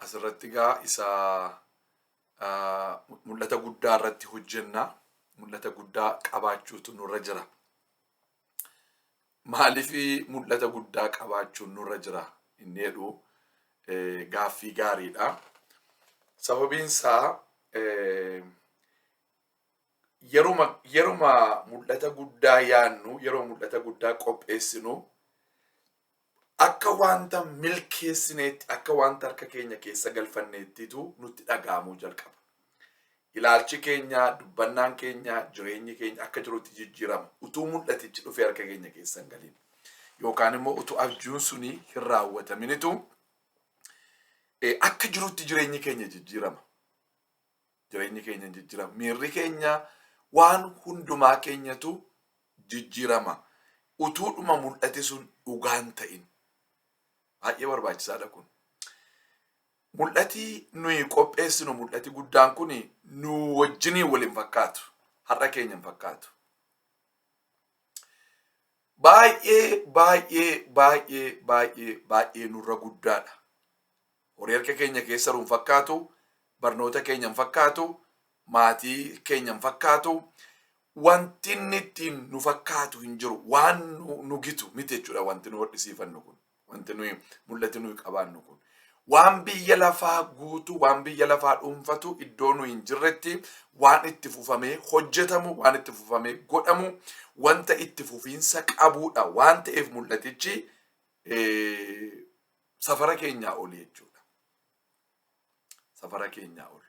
Asirratti egaa isa mul'ata guddaa irratti hojjenna. Mul'ata guddaa qabaachuutu nurra jira. Maaliif mul'ata guddaa qabaachuun nurra jira inni jedhu gaaffii gaariidha. Sababiin isaa yeruma mul'ata guddaa yaannu, yeroo mul'ata guddaa qopheessinu, akka wanta milkeessineetti, akka wanta harka keenya keessa galfanneettitu nutti dhaga'amuu jalqaba. Ilaalchi keenya, dubbannaan keenya, jireenyi keenya akka jirutti jijjiirama. Utuu mul'atichi dhufee harka keenya keessa hin galin. Yookaan immoo utuu abjuun suni hin raawwataminitu akka jirutti jireenyi keenya jijjiirama. Jireenyi keenya jijjiirama. Miirri keenya, waan hundumaa keenyatu jijjiirama. Utuudhuma mul'ati sun dhugaan ta'in. Baay'ee barbaachisaadha kun. Mul'ati nuyi qopheessinu, mul'ati guddaan kun nu wajjiniin wal hin fakkaatu. Har'a keenya hin fakkaatu. Baay'ee baay'ee baay'ee baay'ee baay'ee nurra guddaadha. Horii harka keenya keessa jiru hin fakkaatu, barnoota keenya hin fakkaatu, maatii keenya hin fakkaatu. Wanti inni ittiin nu fakkaatu hin jiru. Waan nu gitu miti jechuudha wanti nu hodhisiifannu kun. Wanti nuyi mul'ati nuyi qabaannu kun. Waan biyya lafaa guutuu, waan biyya lafaa dhuunfatu, iddoo nu hin jirretti waan itti fufamee hojjetamu, waan itti fufamee godhamu, wanta itti fufiinsa qabuudha waan ta'eef mul'atichi safara keenyaa oli jechuudha. Safara keenyaa oli.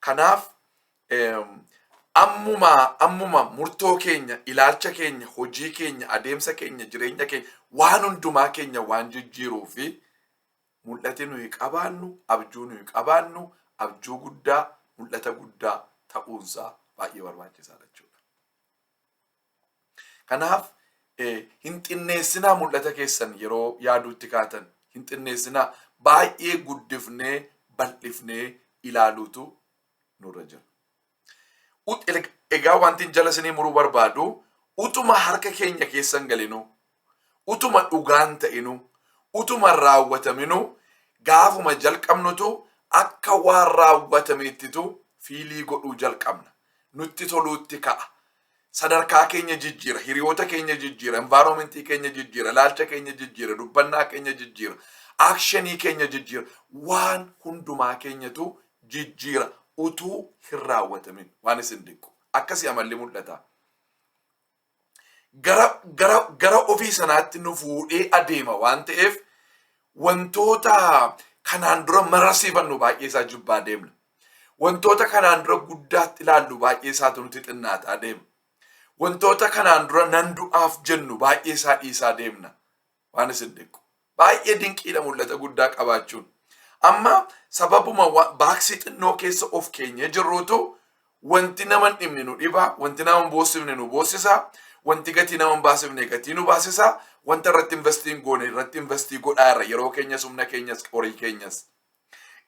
Kanaaf ammuma murtoo keenya, ilaalcha keenya, hojii keenya, adeemsa keenya, jireenya keenya, waan hundumaa keenya waan jijjiiruu fi mul'ati nuyi qabaannu, abjuu nuyi qabaannu, abjuu guddaa, mul'ata guddaa ta'uunsaa baay'ee barbaachisaadha jechuudha. Kanaaf hin xinneessinaa. Mul'ata keessan yeroo yaaduutti kaatan hin xinneessinaa. Baay'ee guddifnee bal'ifnee ilaaluutu nurra jira. Egaa wanti jala isinii muruu barbaadu, utuma harka keenya keessan galinu, utuma dhugaan ta'inu, utuma raawwataminu, gaafuma jalqabnutu akka waan raawwatameettitu feel godhuu jalqabna. Nutti toluutti ka'a. Sadarkaa keenya jijjiira, hiriyoota keenya jijjiira, environment keenya jijjiira, ilaalcha keenya jijjiira, dubbannaa keenya jijjiira, action keenya jijjiira, waan hundumaa keenyatu jijjiira utuu hin raawwatamin waan isin dinqu. Akkasii amalli mul'ata. Gara ofii sanaatti nu fuudhee adeema waan ta'eef, wantoota kanaan dura mararsiifannu baay'ee isaa jibbaa deemna. Wantoota kanaan dura guddaatti ilaallu baay'ee isaatu nutti xinnaataa deema. Wantoota kanaan dura nan du'aaf jennu baay'ee isaa dhiisaa deemna. Waan isin dinqu. Baay'ee dinqiidha mul'ata guddaa qabaachuun. Amma sababuma box xinnoo keessa of keenyee jirruutu wanti nama hin dhibne nu dhiba, wanti nama hin boossifne nu boossisa, wanti gatii nama hin baasifne gatii nu baasisa, wanta irratti invest hin goone irratti invest godhaa irra yeroo keenyas, humna keenyas, horii keenyas.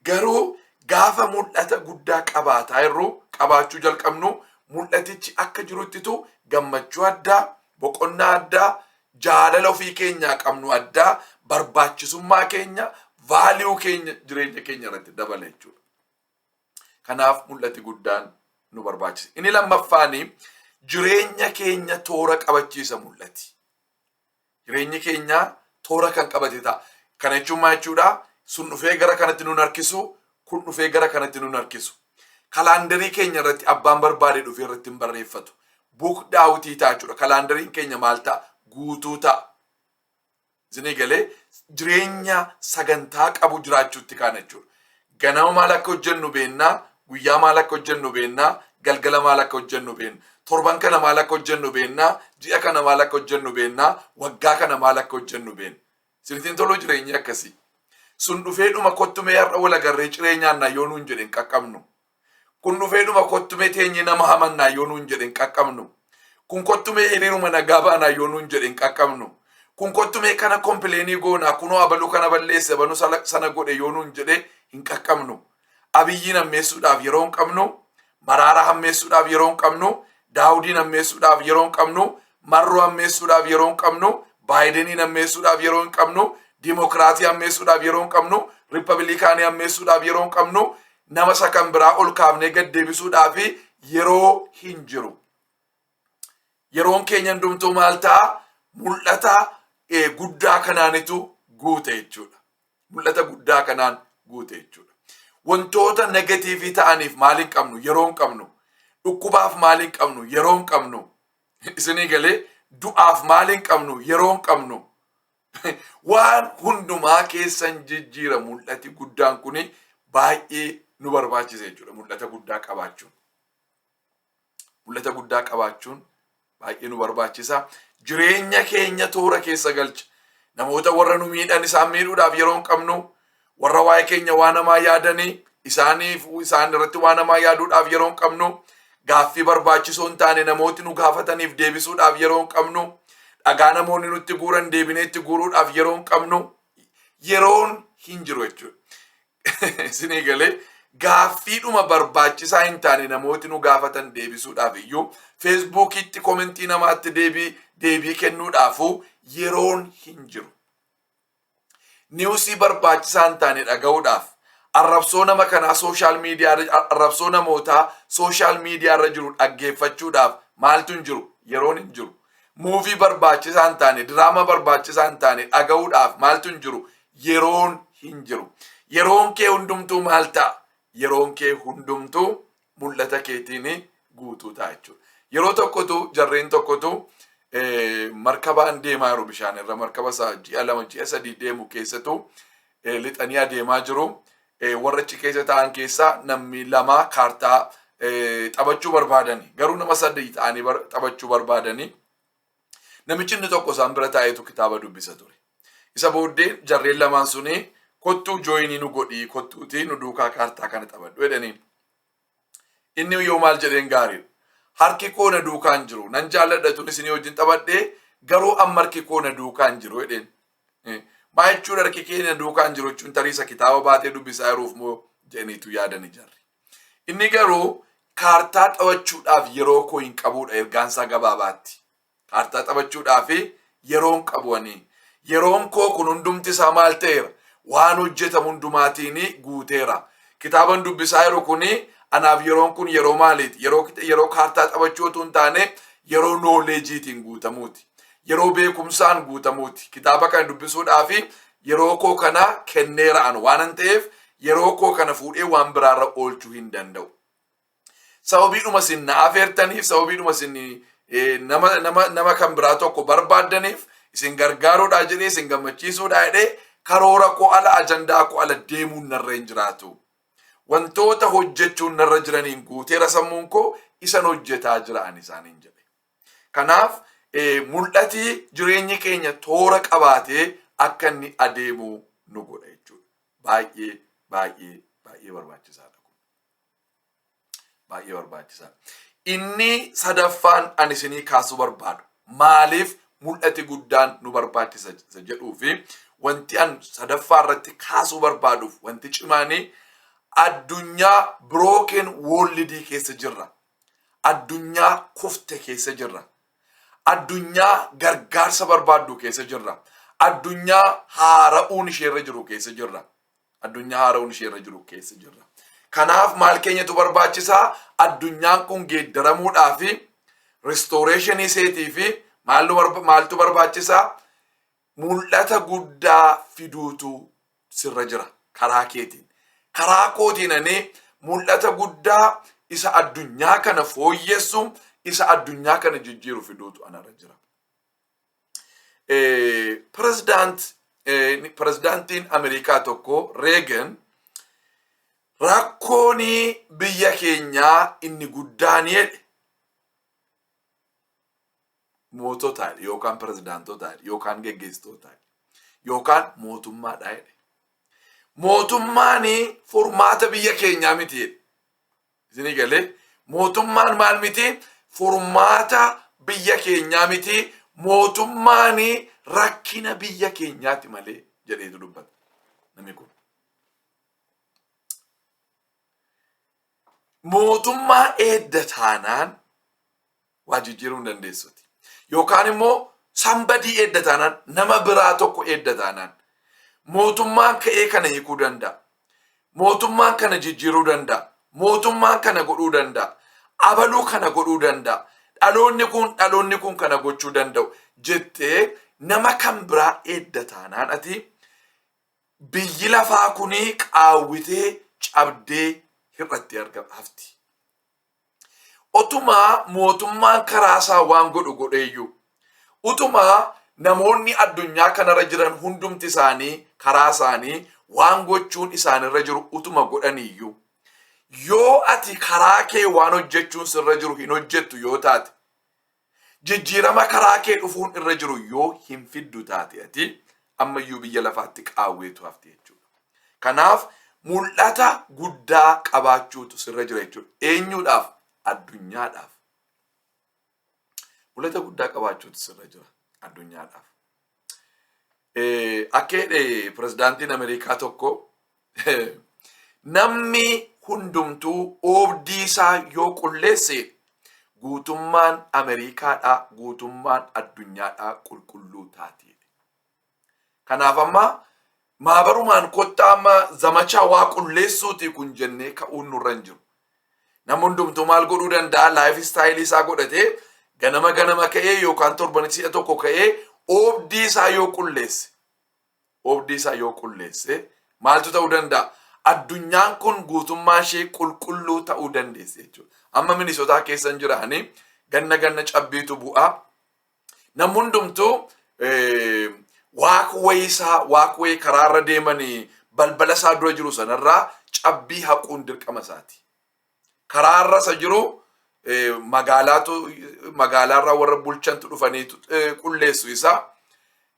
Garuu gaafa mul'ata guddaa qabaataa jirru, qabaachuu jalqabnu, mul'atichi akka jiruttitu gammachuu addaa, boqonnaa addaa, jaalala ofii keenyaa qabnu addaa, barbaachisummaa keenya, value keenya jireenya keenya irratti dabala jechuudha. Kanaaf mul'ati guddaan nu barbaachisa. Inni lammaffaani, jireenya keenya toora qabachiisa mul'ati. Jireenyi keenya toora kan qabate ta'a. Kana jechuun maal jechuudha? Sun dhufee gara kanatti nun harkisu, kun dhufee gara kanatti nun harkisu. Calendar keenya irratti abbaan barbaade dhufee irratti hin barreeffatu. Booked out ta'a jechuudha. Calendariin keenya maal ta'a? Guutuu ta'a. Isinii galee? Jireenya sagantaa qabu jiraachuutti kaana jechuudha. Ganama maal akka hojjennu beennaa, guyyaa maal akka hojjennu beennaa, galgala maal akka hojjennu beenna. Torban kana maal akka hojjennu beennaa, ji'a kana maal akka hojjennu beennaa, waggaa kana maal akka hojjennu beenna. Isinitti toluu jireenyi akkasii? Sun dhufeedhuma "Kottumee har'a wal agarree ciree nyaannaa" yoo nuun jedhe hin qaqqabnu. Kun dhufeedhuma "Kottumee teenyee nama hamannaa" yoo nuun jedhe hin qaqqabnu. Kun "Kottumee hiriiruma nagaa baanaa" yoo nuun jedhe hin qaqqabnu. Kun "Kottumee kana complain goonaa, kunoo abaluu kana balleesse, abaluu sana godhe" yoo nuun jedhe hin qaqqabnu. Abiyyiin hammeessuudhaaf yeroo hin qabnu, Maraara hammeessuudhaaf yeroo hin qabnu, Daawudiin hammeessuudhaaf yeroo hin qabnu, Marroo hammeessuudhaaf yeroo hin qabnu, Baayideniin hammeessuudhaaf yeroo hin qabnu, Dimokiraatii hammeessuudhaaf yeroo hin qabnu, Rippabilikaanii hammeessuudhaaf yeroo hin qabnu, nama isa kan biraa ol kaafnee gad deebisuudhaaf yeroo hin jiru. Yeroon keenya hundumtuu maal ta'a? Mul'ata guddaa kanaanitu guute jechuudha. Mul'ata guddaa kanaan guute jechuudha. Wantoota negative ta'aniif maal hin qabnu? Yeroo hin qabnu. Dhukkubaaf maal hin qabnu? Yeroo hin qabnu. Isinii galee, du'aaf maal hin qabnu? Yeroo hin qabnu. Waan hundumaa keessan jijjiira mul'ati guddaan kun baay'ee nu barbaachisa jechuudha. Mul'ata guddaa qabaachuun. Mul'ata guddaa qabaachuun baay'ee nu barbaachisa. Jireenya keenya toora keessa galcha. Namoota warra nu miidhan isaan miidhuudhaaf yeroo hin qabnu. Warra waa'ee keenya waan hamaa yaadanii isaaniif isaan irratti waan hamaa yaaduudhaaf yeroo hin qabnu. Gaaffii barbaachisoo hin taane namooti nu gaafataniif deebisuudhaaf yeroo hin qabnu. Dhagaa namoonni nutti guuran deebinee itti guuruudhaaf yeroo hin qabnu. Yeroon hin jiru jechuudha. Isinii galee, gaaffiidhuma barbaachisaa hin taane namooti nu gaafatan deebisuudhaaf iyyuu, Facebookiitti commentii namaatti deebii kennuudhaafu yeroon hin jiru. Newsii barbaachisaa hin taane dhaga'uudhaaf, arrabsoo nama kanaa social media, arrabsoo namootaa social media irra jiru dhaggeeffachuudhaaf maaltu hin jiru? Yeroon hin jiru. Movie barbaachisaa hin taane, diraama barbaachisaa hin taane dhaga'uudhaaf maaltu hin jiru? Yeroon hin jiru. Yeroon kee hundumtuu maal ta'a? Yeroon kee hundumtuu mul'ata keetiin guutuu ta'a jechuudha. Yeroo tokkotu jarreen tokkotu markabaan deemaa jiru bishaan irra. Markaba isaa ji'a 2, ji'a 3 deemu keessatu lixanii adeemaa jiru. Warra achi keessa ta'an keessaa namni lama kaartaa taphachuu barbaadani. Garuu nama sadii ta'anii taphachuu barbaadani. Namichi inni tokko isaan bira taa'eetu kitaaba dubbisa ture. Isa booddee jarreen lamaan suni, "Kottuu join nu godhii, kottuutii nu duukaa kaartaa kana taphadhu," jedhaniin. Inni yoo maal jedheen gaariidha? "Harki koo na duukaan jiru. Nan jaalladha tun isinii wajjin taphadhee, garuu amma harki koo na duukaan jiru," jedheen. Maa jechuun harki kee na duukaan jiru jechuun? Tarii isa kitaaba baatee dubbisaa jiruuf moo jedhaniitu yaadani jarri. Inni garuu kaartaa taphachuudhaaf yeroo koo hin qabuudha ergaansaa gabaabaatti. Kaartaa taphachuudhaaf yeroo hin qabu ani. Yeroon koo kun hundumti isaa maal ta'eera? Waan hojjetamu hundumaatiin guuteera. Kitaaban dubbisaa jiru kuni anaaf yeroon kun yeroo maaliiti? Yeroo kaartaa taphachuu otoo hin taane yeroo knowledgeiitiin guutamuuti. Yeroo beekumsaan guutamuuti. Kitaaba kana dubbisuudhaaf yeroo koo kana kenneera anu waan ta'eef, yeroo koo kana fuudhee waan biraarra oolchuu hin danda'u. Sababiidhuma isin na afeertaniif, sababiidhuma isin nama kan biraa tokko barbaaddaniif, isin gargaaruudhaa jedhee, isin gammachiisuudhaa jedhee, karoora koo ala, ajandaa koo ala deemuun narra hin jiraatu. Wantoota hojjechuun narra jiraniin guuteera sammuun koo, isan hojjetaa jira ani isaaniin jedhe. Kanaaf mul'atii jireenyi keenya toora qabaatee akka inni adeemu nu godha jechuudha. Baay'ee baay'ee baay'ee barbaachisaadha kun. Baay'ee barbaachisaadha. Inni sadaffaan ani isinii kaasuu barbaadu, maaliif mul'ati guddaan nu barbaachisa isa jedhuu fi wanti an sadaffaa irratti kaasuu barbaaduuf wanti cimaanii, addunyaa broken worldii keessa jirra. Addunyaa kufte keessa jirra. Addunyaa gargaarsa barbaaddu keessa jirra. Addunyaa haara'uun isheerra jiru keessa jirra. Addunyaa haara'uun isheerra jiru keessa jirra. Kanaaf maal keenyatu barbaachisaa? Addunyaan kun geeddaramuudhaa fi restorationii isheetii fi maaltu barbaachisaa? Mul'ata guddaa fiduutu sirra jira karaa keetiin. Karaa kootiin ani mul'ata guddaa isa addunyaa kana fooyyessu, isa addunyaa kana jijjiiru fiduutu anarra jira. Pirezidaantiin Ameerikaa tokko Reagan, "Rakkoon biyya keenyaa inni guddaan," jedhe, "mootota yookaan pirezidaantota yookaan geggeessitoota yookaan mootummaadha," jedhe. "Mootummaan furmaata biyya keenyaa miti," jedhe. Isinii galee, mootummaan maal miti? Furmaata biyya keenyaa miti. Mootummaan rakkina biyya keenyaati malee jedheetu dubbata namni kun. Mootummaa eedda taanaan waa jijjiiruu hin dandeessuti. Yookaan immoo somebody eedda taanaan, nama biraa tokko eedda taanaan. Mootummaan ka'ee kana hiikuu danda'a. Mootummaan kana jijjiiruu danda'a. Mootummaan kana godhuu danda'a. Abaluu kana godhuu danda'a. Dhaloonni kun kana gochuu danda'u jettee nama kan biraa eedda taanaan, ati biyyi lafaa kunii qaawwitee cabdee hir'attee argama hafti. Otumaa mootummaan karaa isaa waan godhu godheeyyuu, utumaa namoonni addunyaa kanarra jiran hundumti isaanii karaa isaanii waan gochuun isaanirra jiru utuma godhaniiyyuu, yoo ati karaa kee waan hojjechuun sirra jiru hin hojjettu yoo taate, jijjiirama karaa kee dhufuun irra jiru yoo hin fiddu taate, ati ammayyuu biyya lafaatti qaawweetu hafti jechuudha. Kanaaf mul'ata guddaa qabaachuutu sirra jira jechuudha. Eenyuudhaaf? Addunyaadhaaf. Mul'ata guddaa qabaachuutu sirra jira addunyaadhaaf. Akka jedhe pirezidaantiin Ameerikaa tokko, namni hundumtuu oobdii isaa yoo qulleesse, guutummaan Ameerikaadhaa, guutummaan addunyaadhaa qulqulluu taati. Kanaaf amma maabarumaan kottaa amma zamachaa waa qulleessuuti kun jennee ka'uun nurra hin jiru. Namni hundumtuu maal godhuu danda'a? Life style isaa godhatee ganama ganama ka'ee yookaan torban si'a tokko ka'ee oobdii isaa yoo qulleesse maaltu ta'uu danda'a? Addunyaan kun guutummaa ishee qulqulluu ta'uu dandeessi jechuudha. Amma Minisootaa keessa hin jiraani, ganna ganna cabbiitu bu'a. Namni hundumtuu walkway isaa, walkway karaarra deemanii balbala isaa dura jiru sanarraa cabbii haquun dirqama isaati. Karaarra isa jiru magaalaatu magaalaarraa warra bulchantu dhufanii qulleessu isaa.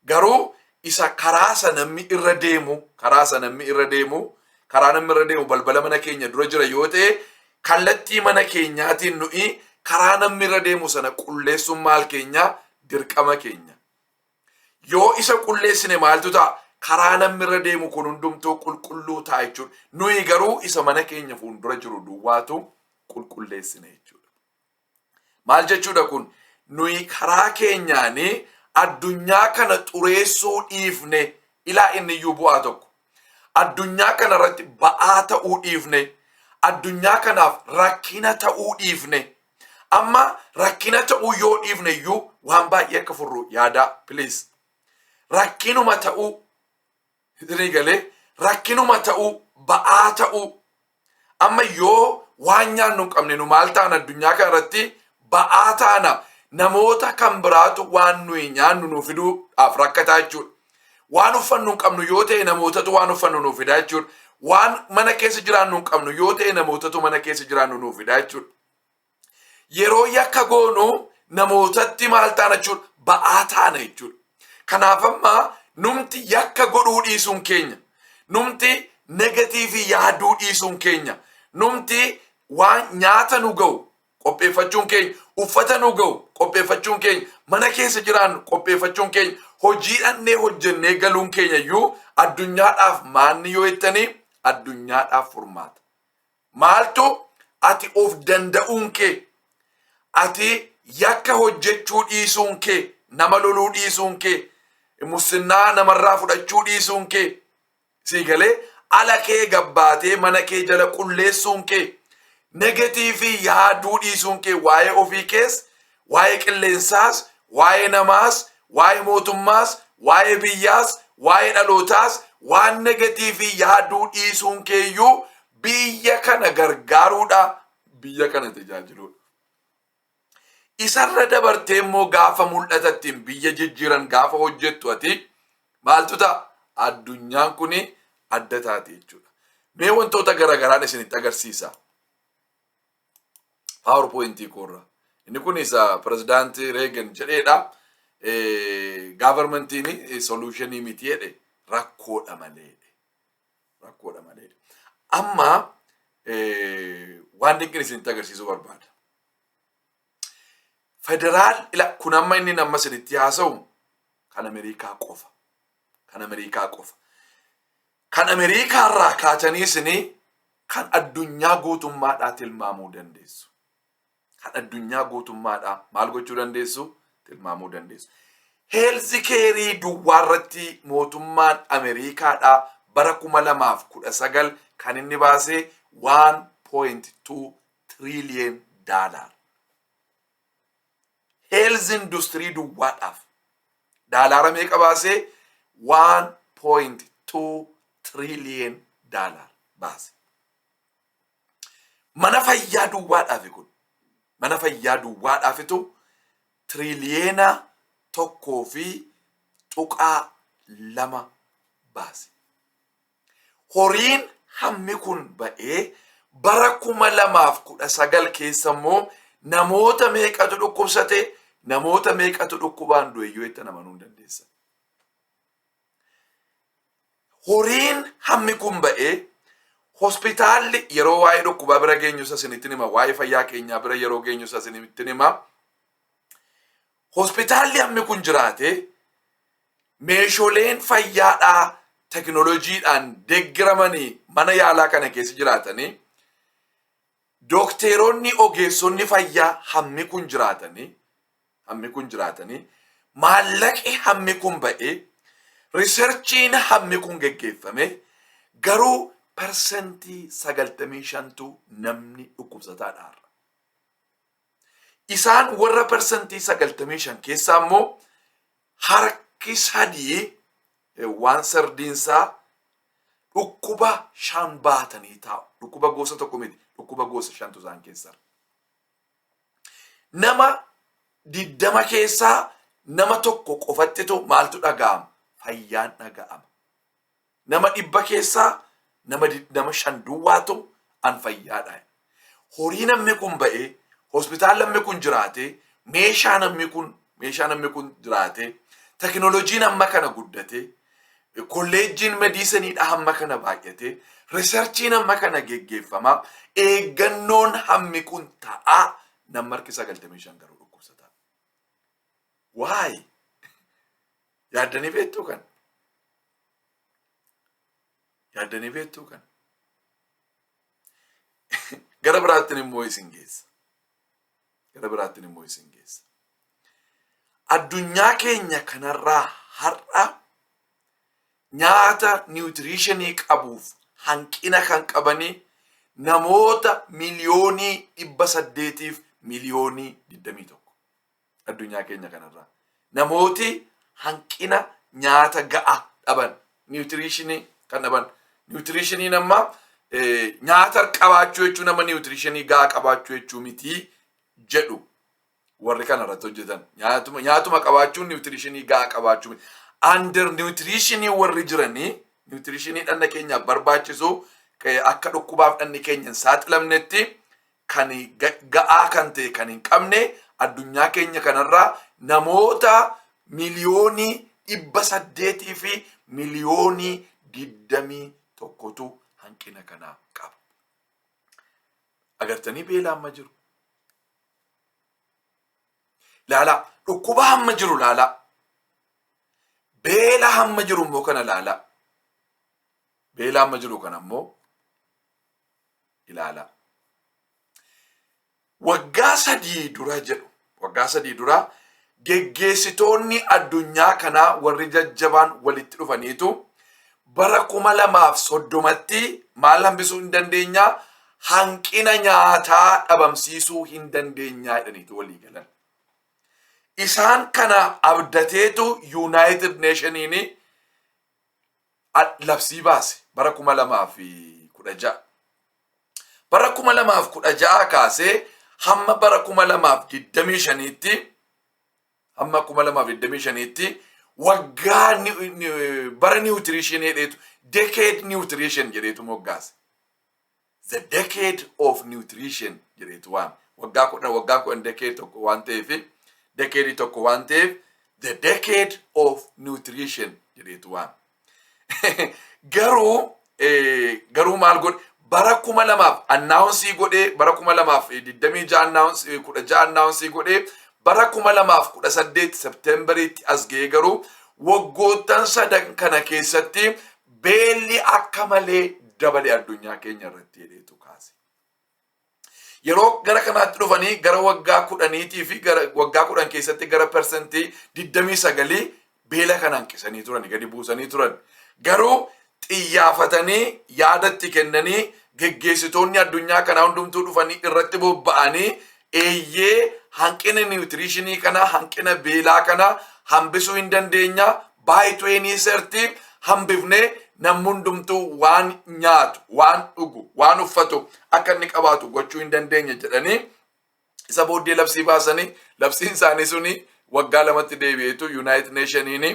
Garuu isa karaa isa namni irra deemu, karaa isa namni irra deemu, karaa namni irra deemu balbala mana keenya dura jira yoo ta'e, kallattii mana keenyaatiin nuyi karaa namni irra deemu sana qulleessuun maal keenya? Dirqama keenya. Yoo isa qulleessine maaltu ta'a? Karaa namni irra deemu kun hundumtuu qulqulluu ta'a jechuudha. Nuyi garuu isa mana keenya fuuldura jiru duwwaatu qulqulleessine jechuudha. Maal jechuudha kun? Nuyi karaa keenyaanii addunyaa kana xureessuu dhiifne, ilaa inni iyyuu bu'aa tokko. Addunyaa kana irratti ba'aa ta'uu dhiifne, addunyaa kanaaf rakkina ta'uu dhiifne. Amma rakkina ta'uu yoo dhiifne iyyuu waan baay'ee akka furru yaadaa, please. Rakkinuma ta'uu isinii galee, rakkinuma ta'uu, ba'aa ta'uu. Amma yoo waan nyaannu hin qabne nu maal taana? Addunyaa kana irratti ba'aa taana. Namoota kan biraatu waan nuyi nyaannu nu fiduudhaaf rakkataa jechuudha. Waan uffannu hin qabnu yoo ta'e, namootatu waan uffannu nu fidaa jechuudha. Waan mana keessa jiraannu hin qabnu yoo ta'e, namootatu mana keessa jiraannu nu fidaa jechuudha. Yeroo yakka goonu namootatti maal taana jechuudha? Ba'aa taana jechuudha. Kanaaf amma numti yakka godhuu dhiisuun keenya, numti negative yaaduu dhiisuun keenya, numti waan nyaata nu ga'u qopheeffachuun keenya, uffata nu ga'u qopheeffachuun keenya, mana keessa jiraannu qopheeffachuun keenya, hojii dhannee hojjennee galuun keenya iyyuu addunyaadhaaf maanni yoo jettanii, addunyaadhaaf furmaata. Maaltu? Ati of danda'uun kee, ati yakka hojjechuu dhiisuun kee, nama loluu dhiisuun kee, musinnaa namarraa fudhachuu dhiisuun kee, sii galee, ala kee gabbaatee mana kee jala qulleessuun kee, negative yaaduu dhiisuun kee, waa'ee ofii kees, waa'ee qilleensaas, waa'ee namaas, waa'ee mootummaas, waa'ee biyyaas, waa'ee dhalootaas waan negative yaaduu dhiisuun keeyyuu biyya kana gargaaruudha, biyya kana tajaajiluudha. Isarra dabartee immoo gaafa mul'ata ittiin biyya jijjiiran gaafa hojjettu ati maaltu ta'a? Addunyaan kun adda taate jechuudha. Mee wantoota garagaraan isinitti agarsiisa. PowerPointii koorra. Inni kun isa pirezidaantii Reagan jedheedha. Governmentiin solution miti jedhe, rakkoodha malee. Rakkoodha malee. Amma waan dinqin isinitti agarsiisuu barbaada. Federaal ila kun amma inni amma isinitti haasa'u kan Ameerikaa qofa. Kan Ameerikaa qofa. Kan Ameerikaa irraa kaatanii isinii kan addunyaa guutummaadhaa tilmaamuu dandeessu. Kan addunyaa guutummaadhaa maal gochuu dandeessu? Tilmaamuu dandeessu. Health care duwwaa irratti mootummaan Ameerikaadhaa bara 2019 kan inni baase 1.2 trillion dollar. Health industry duwwaadhaaf daalaara meeqa baasee? 1.2 trillion dollar baase. Mana fayyaa duwwaadhaaf kun, mana fayyaa duwwaadhaafitu 1.2 tiriliyeena baase. Horiin hammi kun ba'ee bara 2019 keessa immoo namoota meeqatu dhukkubsate, namoota meeqatu dhukkubaan du'e yoo itti amanuu hin dandeessan. Horiin hammi kun ba'ee, hospitaalli, yeroo waa'ee dhukkubaa bira geenyu isa isinitti hima, waa'ee fayyaa keenyaa bira yeroo geenyu isa isinitti hima. Hospitaalli hammi kun jiraate, meeshooleen fayyaadhaa teknooloojiidhaan deeggaramanii mana yaalaa kana keessa jiraatanii, dookteeronni, ogeessonni fayyaa hammi kun jiraatanii, maallaqi hammi kun ba'ee, researchiin hammi kun geggeeffame, garuu 95%tu namni dhukkubsataadha har'a. Isaan warra 95% keessaa immoo harki sadii, waan sardiinsaa, dhukkuba shan baatanii taa'u. Dhukkuba gosa tokko miti, dhukkuba gosa shantu isaan keessaa. Nama 20 keessaa nama tokko qofattitu maaltu dhaga'ama? Fayyaan dhaga'ama. Nama 100 keessaa nama shan duwwaatu an fayyaadha. Horii namni kun ba'ee, hospitaal namni kun jiraate, meeshaa namni kun jiraate, teknooloojiin amma kana guddate, kolleejjiin medicineiidha hamma kana baay'ate, researchiin hamma kana geggeeffama, eeggannoon hammi kun ta'aa, namni harki 95 garuu dhukkubsataa. Waay! Yaaddanii beektuu kan? Yaaddanii beektuu kan? Gara biraattiin immoo isin geessa. Gara biraattiin immoo isin geessa. Addunyaa keenya kanarraa har'a nyaata nutritionii qabuuf hanqina kan qabanii namoota 821,000,000 addunyaa keenya kanarraa. Namooti hanqina nyaata ga'a dhaban, nutritionii kan dhaban. Nutritioniin amma nyaata qabaachuu jechuu nama nutritionii ga'a qabaachuu jechuu mitii jedhu warri kana irratti hojjetan. Nyaatuma qabaachuun nutritionii ga'a qabaachuu miti. Under nutritionii warri jiranii, nutritionii dhanna keenyaaf barbaachisu, akka dhukkubaaf dhanni keenya hin saaxilamnetti kan ga'aa kan ta'e kan hin qabne, addunyaa keenya kanarraa namoota 821,000,000tu hanqina kanaa qaba. Agartanii beela amma jiru. Laalaa, dhukkuba hamma jiru laalaa. Beela hamma jiru immoo kana laalaa. Beela hamma jiru kana immoo ilaalaa. Waggaa 3 dura jedhu, waggaa 3 dura geggeessitoonni addunyaa kanaa warri jajjabaan walitti dhufaniitu bara 2030tti maal hambisuu hin dandeenyaa, hanqina nyaataa dhabamsiisuu hin dandeenyaa jedhaniitu walii galan. Isaan kana abdateetu United Nationiin labsii baase bara 2016. Bara 2016 kaasee hamma bara 2025tti, hamma 2025tti waggaa bara nutrition jedheetu, decade nutrition jedheetu moggaase. The decade of nutrition jedheetu waame. Waggaa 10, waggaa 10 decade tokko waan ta'eef, decade tokko waan ta'eef, the decade of nutrition jedheetu waame. Garuu maal godhe? Bara 2000 announce godhee, bara 2026 announce, 16 announce godhee, bara 2018 Septemberiitti as ga'ee, garuu waggoottan sadan kana keessatti beelli akka malee dabale addunyaa keenya irratti jedheetu kaase. Yeroo gara kanaatti dhufanii gara waggaa 10tii fi gara waggaa 10 keessatti gara 29% beela kana hanqisanii turan, gadi buusanii turan. Garuu xiyyaafatanii yaadatti kennanii, geggeessitoonni addunyaa kanaa hundumtuu dhufanii irratti bobba'anii, eeyyee, hanqina nutritionii kana, hanqina beelaa kana hambisuu hin dandeenya, by 2030 hambifnee namni hundumtuu waan nyaatu, waan dhugu, waan uffatu akka inni qabaatu gochuu hin dandeenya jedhanii, isa booddee labsii baasanii, labsiin isaanii suni waggaa 2tti deebi'eetu United Nationiin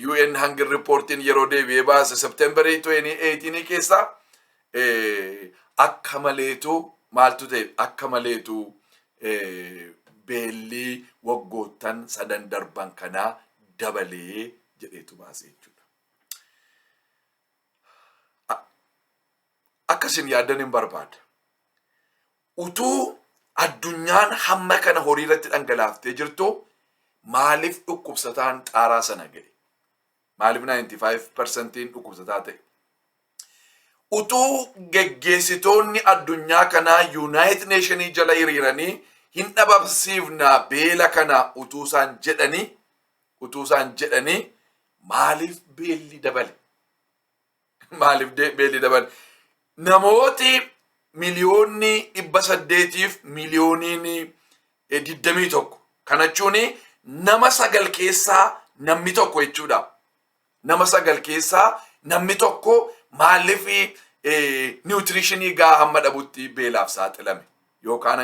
UN Hunger Reportiin yeroo deebi'ee baase Septemberii 2018 keessa akka maleetu maaltu ta'e? Akka maleetu beelli waggoottan sadan darban kanaa dabalee jedheetu baase jechuudha. Akkasin yaaddan hin barbaada. Utuu addunyaan hamma kana horii irratti dhangalaaftee jirtu, maaliif dhukkubsataan xaaraa sana ga'e? Maaliif 95%iin dhukkubsataa ta'e? Utuu geggeessitoonni addunyaa kanaa United Nationii jala hiriiranii hin dhabamsiifnaa beela kana utuu isaan jedhanii, maaliif beelli dabale? Maaliif beelli dabale? Namooti 800,000,000f 21,000,000, kana jechuun nama sagal keessaa namni tokko jechuudha. Nama sagal keessaa namni tokko maaliif nutritionii gahaa hamma dhabutti beelaaf saaxilame yookaan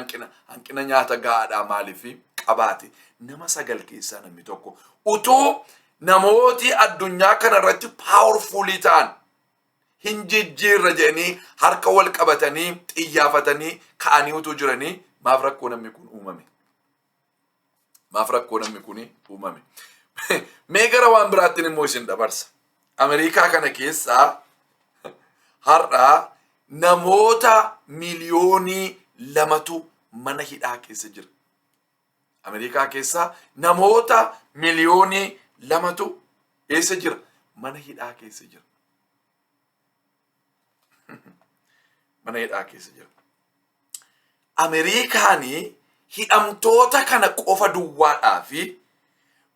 hanqina nyaata gahaadhaa maaliif qabaate? Nama sagal keessaa namni tokko. Utuu namooti addunyaa kana irratti powerfulii ta'an hin jijjiirra jedhanii harka wal qabatanii xiyyaafatanii ka'anii utuu jiranii, maaf rakkoo namni kun uumame? Maaf rakkoo namni kun uumame? Mee gara waan biraattiin immoo isin dabarsa. Ameerikaa kana keessaa har'a namoota 2 miiliyoonatu mana hidhaa keessa jira. Ameerikaa keessaa namoota 2 miiliyoonatu eessa jira? Mana hidhaa keessa jira. Mana hidhaa keessa jira. Ameerikaanii hidhamtoota kana qofa duwwaadhaa fi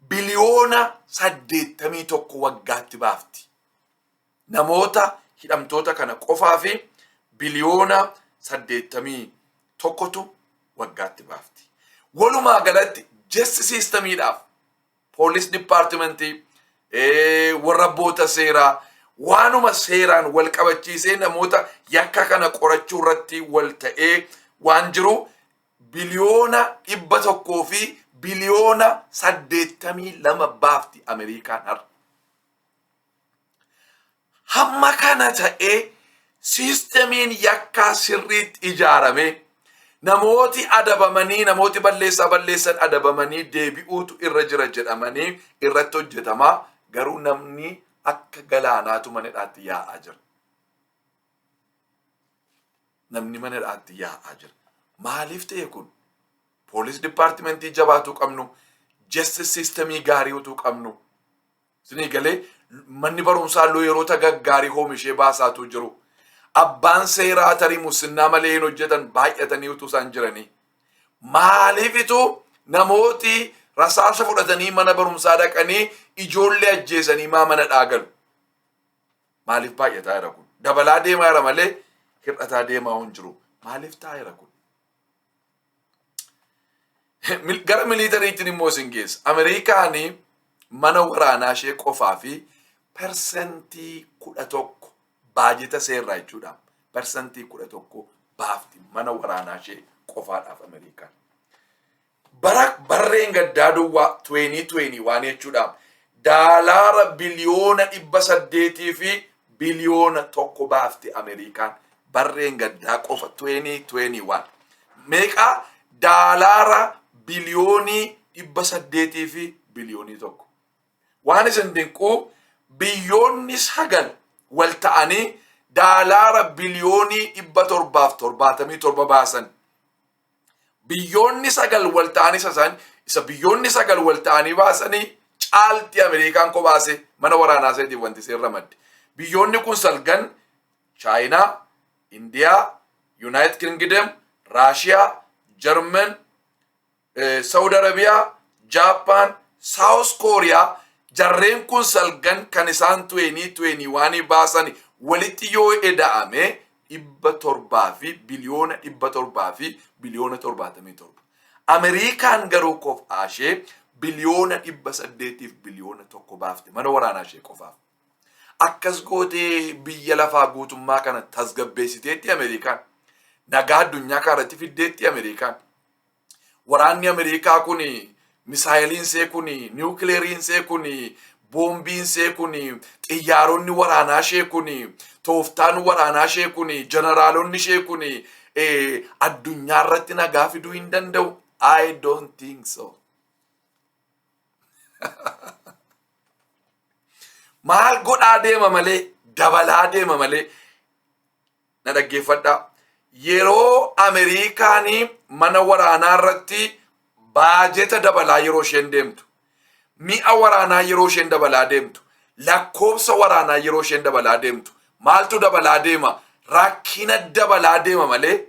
biliyoona 81 waggaatti baafti. Namoota hidhamtoota kana qofaa fi biliyoona 81tu waggaatti baafti. Walumaa galatti justice systemiidhaaf, police departmentii, warra abboota seeraa, waanuma seeraan wal qabachiisee namoota yakka kana qorachuu irratti wal ta'ee waan jiru 182 biliyoona baafti Ameerikaan har'a. Hamma kana ta'ee, systemiin yakkaa sirriitti ijaarame, namooti adabamanii, namooti balleessaa balleessan adabamanii deebi'uutu irra jira jedhamanii irratti hojjetamaa, garuu namni akka galaanaatu mana hidhaatti yaa'aa jira. Namni mana hidhaatti yaa'aa jira. Maaliif ta'e kun? Police departmentii jabaatuu qabnu, justice systemii gaarii utuu qabnu. Isinii galee, manni barumsaa lawyeroota gaggaarii oomishee baasaatu jiru. Abbaan seeraa tarii musinnaa malee hin hojjetan baay'atanii utuu isaan jiranii. Maaliifitu namooti rasaasa fudhatanii mana barumsaa dhaqanii ijoollee ajjeesanii maa mana galu? Maaliif baay'ataa jira kun? Dabalaa deemaa jira malee hir'ataa deemaa hin jiru. Maaliif ta'aa jira kun? Gara militariitiin immoo isin geessa. Ameerikaan mana waraanaa ishee qofaa fi 11% baajeta seerraa jechuudha. 11% baafti mana waraanaa ishee qofaadhaaf Ameerikaan. Bara barreen gaddaa duwwaa 2021 jechuudha. Daalaara 800 biliyoona 1 baafti Ameerikaan barreen gaddaa qofa 2021. Meeqaa? Daalaara 800 biliyoonii 1. Waan isin dinquu, biyyoonni sagal wal ta'anii daalaara 777 biliyoonii baasan. Biyyoonni sagal wal ta'anii isaan isa biyyoonni sagal wal ta'anii baasanii caalti Ameerikaan kophaase mana waraanaa isheetiif wanti isheen ramadde. Biyyoonni kun salgan Chaayinaa, Indiyaa, United Kingdom, Raashiyaa, Jarman, Saudi Arabiyaa, Jaappaan, South Kooriyaa, jarreen kun salgan kan isaan 2021 baasan walitti yoo eda'ame 777.77 biliyoona. Ameerikaan garuu qofaa ishee 800.1 biliyoona baafte mana waraanaa ishee qofaaf. Akkas gootee biyya lafaa guutummaa kana tasgabbeessiteetti Ameerikaan. Nagaa addunyaa kanarratti fiddeetti Ameerikaan. Waraanni Ameerikaa kun, misaayiliin see kun, niwukileeriin see kun, boombiin see kun, xiyyaaronni waraanaa ishee kun, tooftaan waraanaa ishee kun, jeneraalonni ishee kun addunyaa irratti nagaa fiduu hin danda'u. I don't think so. Maal godhaa deema malee, dabalaa deema malee. Na dhaggeeffadhaa. Yeroo Ameerikaan mana waraanaa irratti baajeta dabalaa yeroo isheen deemtu, mi'a waraanaa yeroo isheen dabalaa deemtu, lakkoofsa waraanaa yeroo isheen dabalaa deemtu, maaltu dabalaa deema? Rakkina dabalaa deema malee,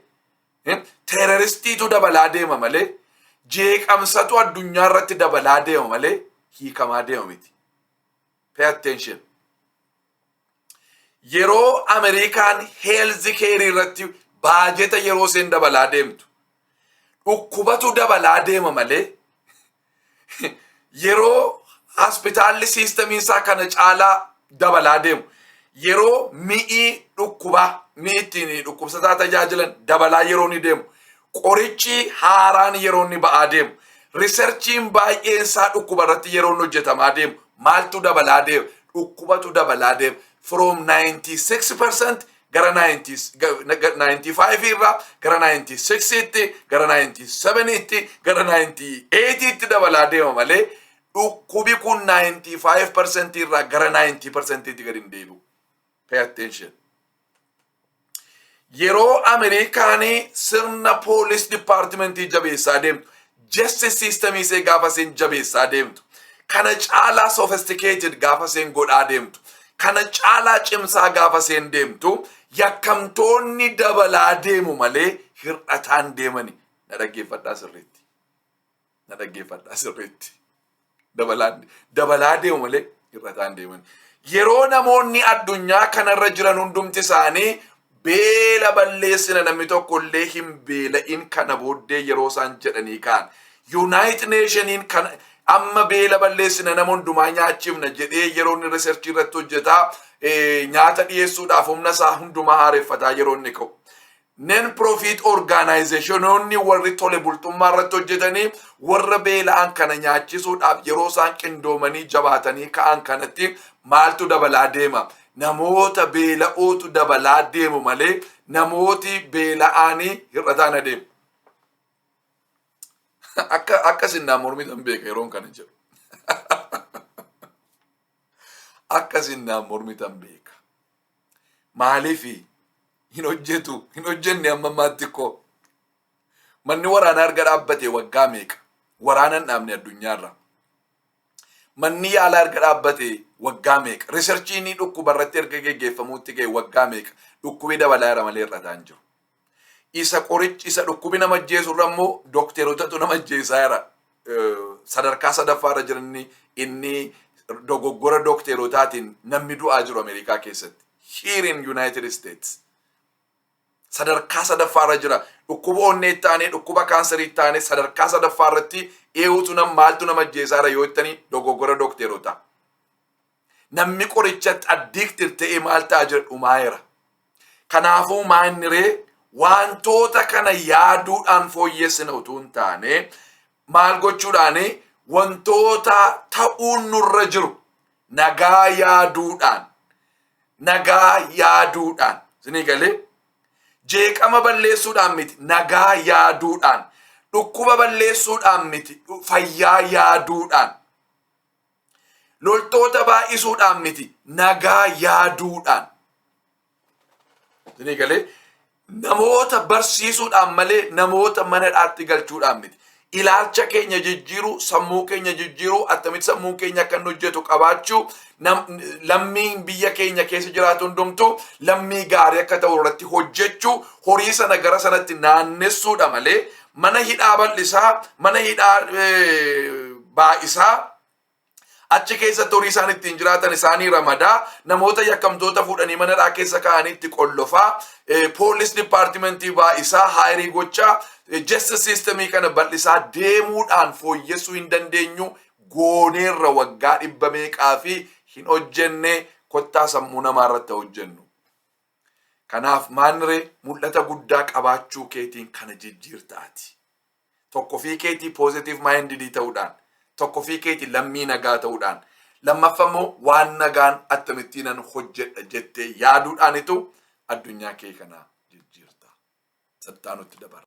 terroristiitu dabalaa deema malee, jeeqamsatu addunyaa irratti dabalaa deema malee hiikamaa deema miti. Pay attention. Yeroo Ameerikaan health care irratti baajeta yeroo isheen dabalaa deemtu, dhukkubatu dabalaa deema malee, yeroo hospitaalli systemiin isaa kana caalaa dabalaa deemu, yeroo mi'ii dhukkubaa, mi'i ittiin dhukkubsataa tajaajilan dabalaa yeroo inni deemu, qorichi haaraan yeroo inni ba'aa deemu, researchiin baay'een isaa dhukkuba irratti yeroo inni hojjetamaa deemu, maaltu dabalaa deema? Dhukkubatu dabalaa deema. From 96% gara 90, 95 irraa gara 96tti, gara 97tti, gara 98tti dabalaa deema malee dhukkubi kun 95% irraa gara 90% tti gadi hin deebi'u. Pay attention. Yeroo Ameerikaan sirna police departmentii jabeessaa deemtu, justice systemii ishee gaafa isheen jabeessaa deemtu, kana caalaa sophisticated gaafa isheen godhaa deemtu, kana caalaa cimsaa gaafa isheen deemtu, yakkamtoonni dabalaa deemu malee hir'ataan deemani. Na dhaggeeffadhaa sirriitti. Na dhaggeeffadhaa sirriitti. Dabalaa deemu malee hir'ataan deemani. Yeroo namoonni addunyaa kanarra jiran hundumti isaanii beela balleessina, namni tokko illee hin beela'in kana booddee yeroo isaan jedhanii ka'an. United Nationiin kana amma beela balleessina, nama hundumaa nyaachifna jedhee yeroo inni researchii irratti hojjetaa, nyaata dhiyeessuudhaaf humna isaa hundumaa haareffataa yeroo inni ka'u. Non profit organizationoonni warri tole bultummaa irratti hojjetanii warra beela'an kana nyaachisuudhaaf yeroo isaan qindoomanii jabaatanii ka'an kanatti maaltu dabalaa deema? Namoota beela'ootu dabalaa deemu malee namooti beela'anii hir'ataan adeemu. Akka isin naa mormitan beeka yeroon kana jedhu. Akka isin naa mormitan beeka. Maaliifi hin hojjetu, hin hojjenne amma ammaatti koo. Manni waraanaa erga dhaabbate waggaa meeqa? Waraana hin dhaabne addunyaarra. Manni yaalaa erga dhaabbate waggaa meeqa? Researchiin dhukkuba irratti erga geggeeffamuutti ga'e waggaa meeqa? Dhukkubi dabalaa jira malee hir'ataa hin jiru. Isa qorichi isa dhukkubi nama ajjeesu irra immoo dookterotatu nama ajjeesaa jira. Sadarkaa sadaffaa irra jiran inni dogoggora dookterotaatiin namni du'aa jiru Ameerikaa keessatti. Here in United States. Sadarkaa sadaffaa irra jira. Dhukkuba onnee taanee, dhukkuba kaansarii taanee, sadarkaa sadaffaa irratti eenyutu nam maaltu nama ajjeesaa jira yoo jettanii, dogoggora dookterotaa. Namni qorichatti addicted ta'ee maal ta'aa jira? Dhumaa jira. Kanaafuu maanniree wantoota kana yaaduudhaan fooyyessina utuu hin taane, maal gochuudhaan wantoota ta'uun nurra jiru nagaa yaaduudhaan, nagaa yaaduudhaan, isinii galee, jeeqama balleessuudhaan miti, nagaa yaaduudhaan, dhukkuba balleessuudhaan miti, fayyaa yaaduudhaan, loltoota baay'isuudhaan miti, nagaa yaaduudhaan, isinii galee, namoota barsiisuudhaan malee namoota mana dhaatti galchuudhaan miti. Ilaalcha keenya jijjiiruu, sammuu keenya jijjiiruu, attamitti sammuu keenya akka inni hojjetu qabaachuu, lammiin biyya keenya keessa jiraatu hundumtuu lammii gaarii akka ta'u irratti hojjechuu, horii sana gara sanatti naannessuudha malee, mana hidhaa bal'isaa, mana hidhaa baay'isaa, achi keessatti horii isaan ittiin jiraatan isaanii ramadaa, namoota yakkamtoota fuudhanii mana hidhaa keessa kaa'anii itti qollofaa, police departmentii baay'isaa, hire gochaa, justice systemii kana bal'isaa deemuudhaan fooyyessuu hin dandeenyu. Gooneerra waggaa dhibba meeqaa fi hin hojjenne. Kottaa sammuu namaa irratti hojjennu. Kanaaf maanree mul'ata guddaa qabaachuu keetiin kana jijjiirtaati. Tokko ofii keetii positive minded ta'uudhaan, tokko ofii keetii lammii nagaa ta'uudhaan, lammaffaa immoo waan nagaan akkamittiinan hojjedha jettee yaaduudhaanitu addunyaa kee kana jijjiirta. Sattaanutti dabarra.